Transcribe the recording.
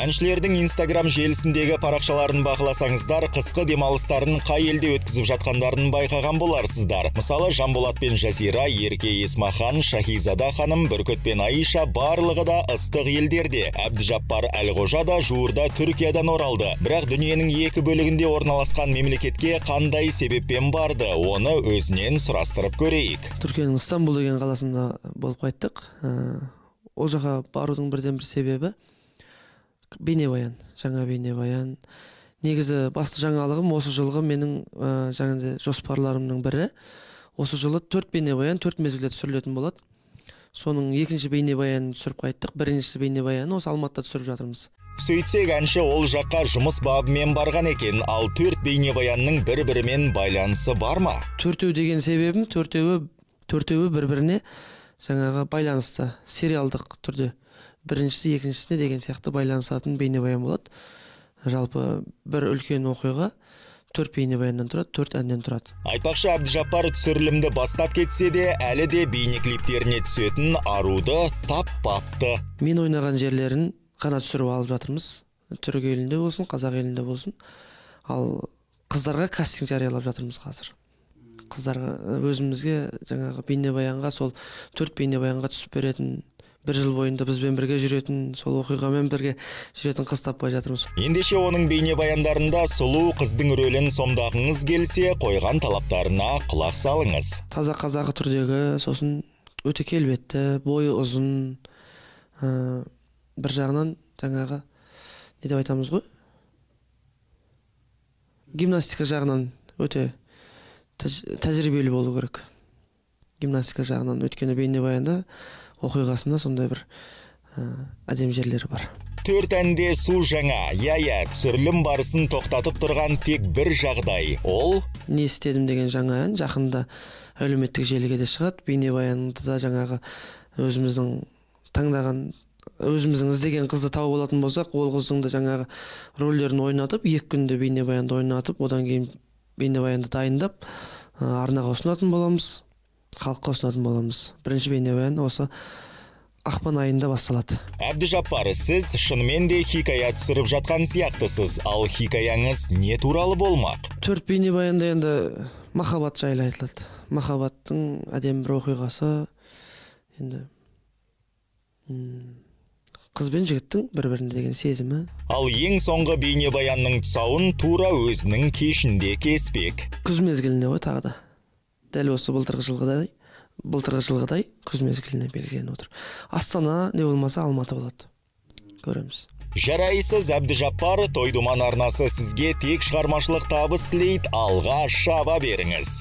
Әншілердің Инстаграм желісіндегі парақшаларын бақыласаңыздар, қысқы демалыстарын қай елде өткізіп жатқандарын байқаған боларсыздар. Мысалы, Жанболат пен Жазира, Ерке Есмахан, Шахизада ханым, Бүркіт пен Аиша барлығы да ыстық елдерде. Әбдіжаппар Әлқожа да жуырда Түркиядан оралды. Бірақ дүниенің екі бөлігінде орналасқан мемлекетке қандай себеппен барды, оны өзінен сұрастырып көрейік. Түркияның Стамбул деген қаласында болып қайттық. Ол жаққа барудың бірден бір себебі бейнебаян, жаңа бейнебаян. Негізі басты жаңалығым осы жылғы менің жаңағыдай жоспарларымның бірі. Осы жылы 4 бейнебаян 4 мезгілде түсірілетін болады. Соның екінші бейнебаянын түсіріп қайттық. Бірінші бейнебаянын осы Алматыда түсіріп жатырмыз. Сөйтсек, әнші ол жаққа жұмыс бабымен барған екен. Ал 4 бейнебаянның бір-бірімен байланысы бар ма? Төртеу деген себебім, төртеуі бір-біріне жаңағы байланысты, сериалдық түрде. Біріншісі екіншісіне деген сияқты байланысатын бейнебаян болады. Жалпы бір үлкен оқиға 4 бейнебаяннан тұрады, 4 әннен тұрады. Айтпақшы, Әбдіжаппар түсірілімді бастап кетсе де, әлі де бейнеклиптеріне түсетін аруды таппапты. Мен ойнаған жерлерін ғана түсіріп алып жатырмыз. Түрік елінде болсын, қазақ елінде болсын. Ал қыздарға кастинг жариялап жатырмыз қазір. Қыздарға өзімізге жаңағы бейнебаянға, сол 4 бейнебаянға түсіп беретін, бір жыл бойында бізбен бірге жүретін, сол оқиғамен бірге жүретін қыз таппай жатырмыз. Ендеше оның бейнебаяндарында сұлу қыздың рөлін сомдағыңыз келсе, қойған талаптарына құлақ салыңыз. Таза қазақы түрдегі, сосын өте келбетті, бойы ұзын, бір жағынан жаңағы не деп айтамыз ғой, гимнастика жағынан өте тәжірибелі болу керек. Гимнастика жағынан, өйткені бейнебаянда оқиғасында сондай бір әдемі жерлері бар. 4 әнде су жаңа. Я-я, түсірілім барысын тоқтатып тұрған тек бір жағдай. Ол не істедім деген жаңа ән жақында әлеуметтік желіге де шығады. Бейнебаянды да жаңағы өзіміздің таңдаған, өзіміздің іздеген қызды тауып алатын болсақ, ол қыздың да жаңағы рөлдерін ойнатып, 2 күнде бейнебаянды ойнатып, одан кейін бейнебаянды дайындап, арнаға ұсынатын боламыз, халыққа ұсынатын боламыз. Бірінші бейнебаян осы ақпан айында басталады. Әбдіжаппар, сіз шынымен де хикая түсіріп жатқан сияқтысыз. Ал хикаяңыз не туралы болмақ? 4 бейнебаянда енді махаббат жайлы айтылады. Махаббаттың әдемі бір оқиғасы, енді қыз бен жігіттің бір-біріне деген сезімі. Ал ең соңғы бейнебаянның тұсауын тура өзінің кешінде кеспек. Күз мезгіліне ғой тағы да. Дәл осы былтырғы жылғыдай күз мезгіліне белгіленіп отыр. Астана не болмаса Алматы болады. Көреміз. Жарайсыз, Әбдіжаппар, Той Думан арнасы сізге тек шығармашылық табыс тілейді, алға шаба беріңіз.